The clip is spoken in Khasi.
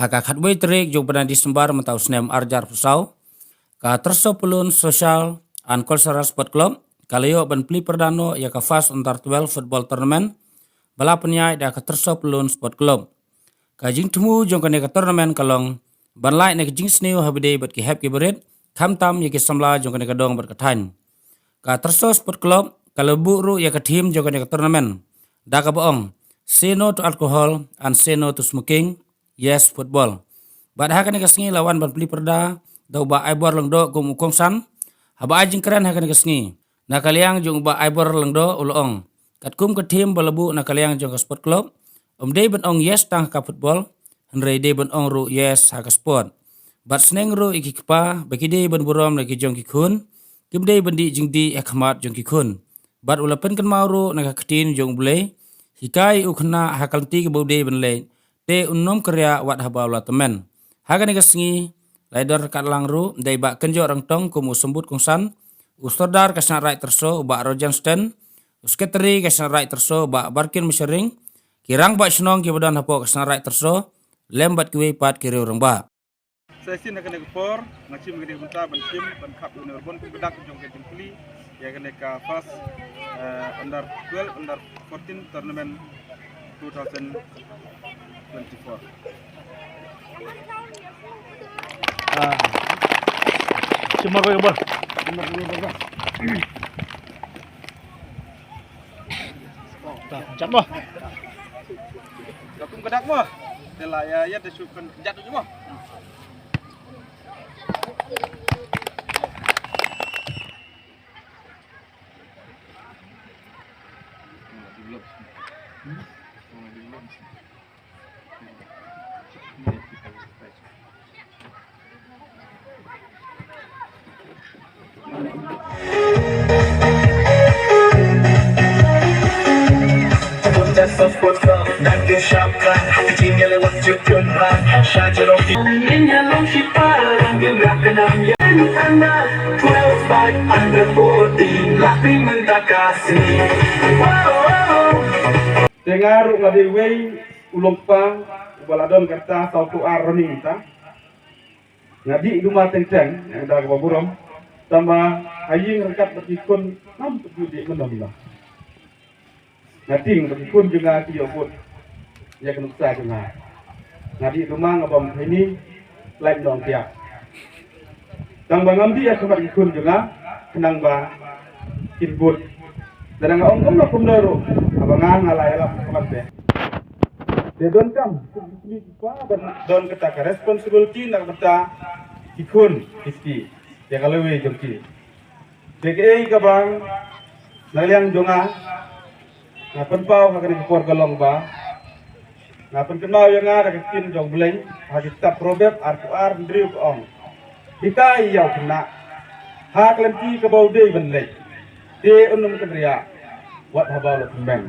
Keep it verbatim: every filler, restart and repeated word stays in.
Ha ka khatwei tarik jong u bnai December mynta u snem arjar phew saw, ka Tyrso Pyllun Social and Cultural Sport Club ka la ïoh ban plie pyrda noh ïa ka First Under twelve Football Tournament ba la pynïaid da ka Tyrso Pyllun Sport Club. Ka jingthmu jong kane ka tournament ka long ban lait na ka jingsniew ha ba ïadei bad ki hep ki barit, khamtam ïa ki samla jong kane ka dong bad ka thaiñ. Ka Tyrso Sport Club ka la buh ruh ïa ka theme jong kane ka tournament da kaba ong, "Say no to alcohol and say no to smoking, yes football." Bad ha kane ka sngi la wan ban plie pyrda da u Bah Aibor Lyngdoh kum u kongsan. Haba ai jingkren ha kane ka sngi, na ka liang jong u Bah Aibor Lyngdoh u la ong, katkum ka theme ba la buh na ka liang jong ka sport club, ym dei ban ong yes tang ha ka football, hynrei dei ban ong ruh yes ha ka sport. Bad sneng ruh ïa ki kpa ba ki dei ban burom na ki jong ki khun, kim dei ban dih jingdih ha khmat jong ki khun. Bad u la pynkynmaw ruh na ka ktien jong U Blei, hikai u khynnah ha ka lynti kaba u dei ban leit, te un ym kynriah wat haba u la tymmen. Ha kane ka sngi la ïadon ryngkat lang ruh da i Bah Kynjoh Rangtong kum u symbud kongsan, u Sordar ka Shnat Raid Tyrso u Bah Rojan Sten, u Sekretari ka Shnat Raid Tyrso u Bah Barkin Mynsharing, ki rangbah shnong kiba don hapoh ka Shnat Raid Tyrso lem bad kiwei pat ki riew rangbah. Sa shisien ha kane ka por nga shim ha kane ka bynta ban shim ban khap ïa une u ribbon kum ka dak jong ka jingplie ïa kane ka first, eh, under twelve, under fourteen tournament two thousand twenty-four. Ah. Shim mar ba ka bor. Ta, jump mo. Ka kum ka dak mo. Te la ïa, ïa te shu kan jump mo. Te nga ruh nga dei uwei u long kpa uba la don ka rta sawphew ar running mynta. Nga dih duma teng teng, nga da kaba burom. Tangba ha ïing ryngkat bad ki khun ngam pat ju dih mynno mynno. Nga tieng ba ki khun jong nga ki ïoh bud ïa ka nuksa jong nga. Nga dih duma nga bam ha ïing, lait nongpia. Tangba ngam dih ha khmat ki khun jong nga khnang ba kin bud. Te nga ong kumno kumno ruh, haba nga nga la ïalap ha khmat te. Te donkam kum ki kpa ban don kata ka responsibility na ka bynta ki khun ki kti ïa ka lawei jong ki. Te kaei kaba na liang jong nga nga pynpaw ha kane ka por ka long ba nga pynkynmaw ïa nga da ka ktien jong U Blei ha ki kitab Proverb arphew ar hynriew ka ong, hikai ïa u khynnah ha ka lynti kaba u dei ban leit, te un ym kynriah wat haba u la tymmen.